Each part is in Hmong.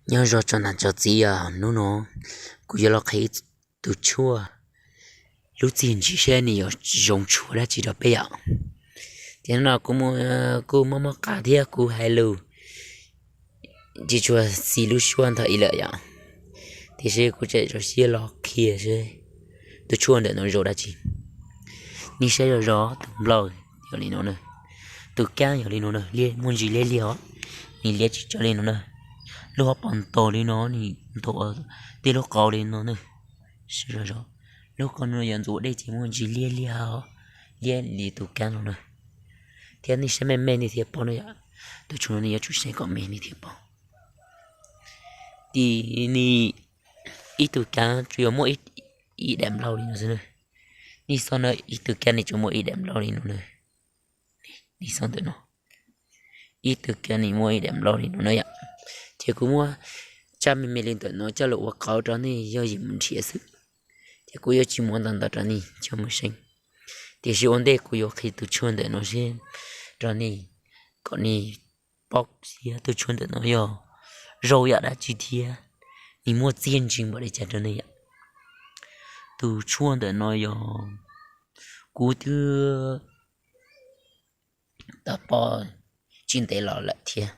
Nyob zoo tsoom niam tsoom txiv os, hnub no kuv yuav los qhia tus tshuaj lub txiaj ntsig saib nws yuav zoo tshuaj dab tsi rau peb yom. Ces hnub no kuv kuj mob mob qab thiab kuv hais lus tsis tshua xis lub suab nthav ib lawm yom, tiam sis kuv tseem zoo siab los qhia seb tus tshuaj ntawm no zoo dab tsi. Nej saib zoj zoj, tus nplaum yog li no na, tus kab yog li no na, muaj ntsis liab liab os, nws liab tsis tso li no na. Lub hauv paus ntaus li no, nws ntaus tej lub qau li no na. Lub qau no yog ntxuav dej ces muaj ntsis liab liab os, liab li tus kab no na. Thiab nej saib me me nej thiaj paub na yom, tus tshuaj no nej yuav tsum saib kom me nej thiaj paub. Tim nej ib tug kab tsuas yuav muaj ib daim nplaum li no xwb na. Nej xauj na, ib tug kab nws tsuas muaj ib daim nplaum li no na. Nej xauj ntawm no, ib tug kab nws muaj ib daim nplaum li no na yom. Ces kuv muab tsab me me li ntawm no coj los ua qauv rau nej yog yim mus nrhiav xwb. Ces kuv yuav tsis muab ntau ntau rau nej coj mus seev, tiam sis ua ntej kuv yuav qhia tus tshuaj ntawm no seb rau nej, kom nej paub seb tus tshuaj ntawm no yog zoo yam dab tsi thiab nws muaj txiaj ntsig npaum li cas rau nej yom. Tus tshuaj ntawm no yog kuv twb tau pom tsis ntev los lawm thiab.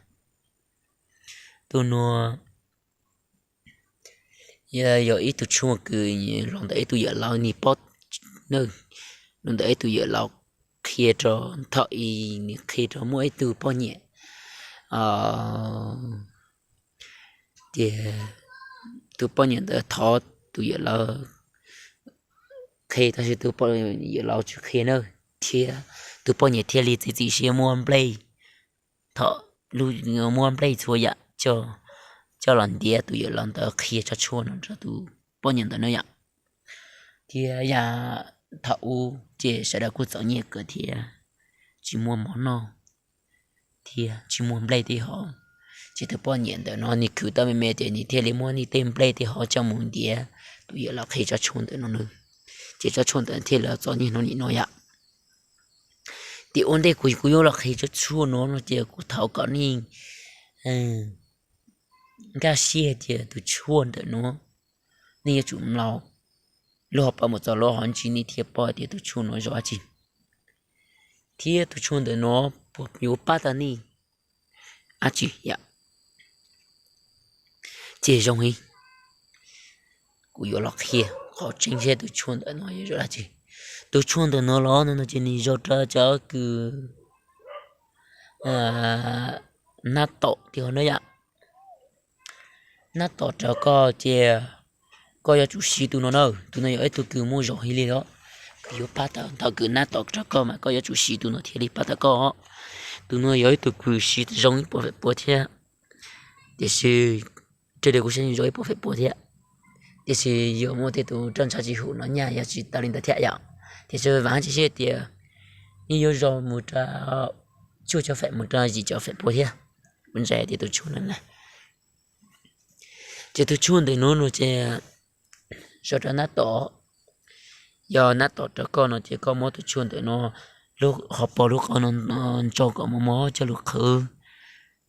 Tus no yog ib tug tshuaj kws los ntawm ib tug yawm laus nws paub, los ntawm ib tug yawm laus qhia rau, thaum ub nws qhia rau muaj ib tug poj niam, ces tus poj niam ntawd thov tus yawm laus qhia, tab sis tus yawm laus tsis qhia na, thiab tus poj niam thiaj li txiav txim siab muab nplej, thaum muab nplej txhua yam coj los ntiav tus yawm laus ntawd qhia tsob tshuaj no rau tus poj niam ntawd na yom. Thiab yam thaum ub ces sawv daws kuj txom nyem kawg thiab, tsis muaj mov noj thiab tsis muaj nplej tej hov. Ces tus poj niam ntawm no nws khwv tau me me ces nws thiaj li muab nws tej nplej tej hov coj mus ntiav tus yawm laus qhia tsob tshuaj ntawm no na. Ces tsob tshuaj ntawd thiaj li txom nyem hnub nim no yom. Tiam ua ntej kuv kuv yuav los qhia tsob tshuaj no no ces kuv thov kom nej nkag siab hais tias tus tshuaj ntawm no nej yuav tsum mloog lub hauv paus mus txog lub hauv ntsis nej thiaj paub tias tus tshuaj no zoo dab tsi, thiab tus tshuaj ntawm no puas yuav pab tau nej dab tsi yom. Ces zoo li kuv yuav los qhia qhov tseeb seb tus tshuaj ntawm no yog zoo dab tsi. Tus tshuaj ntawm no los no ces nws zoo rau cov kws nab tom tiag na yom. Nab tom rau koj ces koj yuav tsum siv tus no na. Tus no yog ib tug kws muaj zog heev li os, kws yuav pab tau ntau kws nab tom rau koj mas koj yuav tsum siv tus no thiaj li pab tau koj. Tus no yog ib tug kws siv zoo ib puas feem pua thiab, tiam sis raws li kuv saib zoo ib puas feem pua thiab, tiam sis yuav muaj tej tus roj ntsha tsis hum no nyaj yog tsis tau li ntawd thiab yom. Tiam sis vam tsis siab tias nej yuav zoo mus rau cuaj caum feem mus rau yim caum feem pua thiab. Kuv ntshai tias tus tshuaj no na, ces tus tshuaj ntawm no no ces zoo rau nab tom. Yog nab tom rau koj no ces koj muab tus tshuaj ntawm no, lub hauv paus lub qau no ntso kom mos mos coj lug qhwv,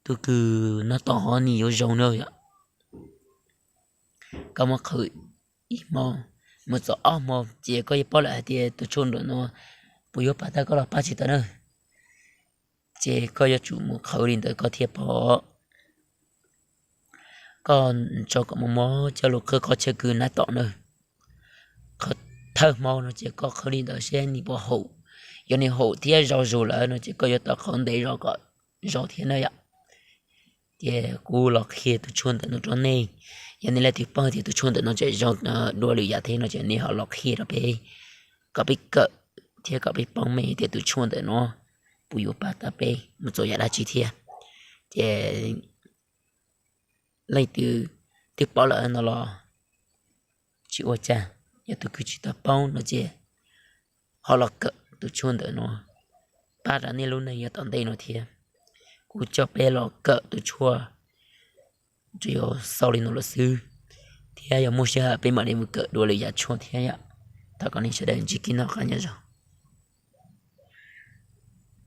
tus kws nab tom hov nws yuav zoo na yom. Koj muab qhwv ib hmo mus txog ob hmo ces koj yuav paub lawm hais tias tus tshuaj ntawm no puas yuav pab tau koj los pab tsis tau na. Ces koj yuav tsum mus qhwv li ntawd koj thiaj paub. Koj ntso kom mos mos coj lug qhwv qhov chaw kws nab tom na. Qhwv thawj hmo no ces koj qhwv li ntawd seb nws puas haum. Yog nws haum thiab zoo zuj lawm no ces koj yuav tau qhwv ntev zog kom zoo thiab na yom. Ces kuv los qhia tus tshuaj ntawm no rau nej. Yog nej leej twg paub tias tus tshuaj ntawm no tseem zoo dua lwm yam thiab no ces nej ho los qhia rau peb, kom peb kawm thiab kom peb paub me tias tus tshuaj ntawm no puas yuav pab tau peb mus txog yam dab tsi thiab. Ces leej twg twb paub lawm no los tsis ua cas, yog tus kws tsis tau paub no ces ho los kawm tus tshuaj ntawm no pab rau nej lub neej yav tom ntej no thiab. Kuv coj peb los kawm tus tshuaj tsuas yog xaus li no lawm xwb, thiab yog muaj sij hawm peb mam li mus kawm dua lwm yam tshuaj thiab yom. Thov kom nej sawv daws ntsib kev noj qab nyob zoo.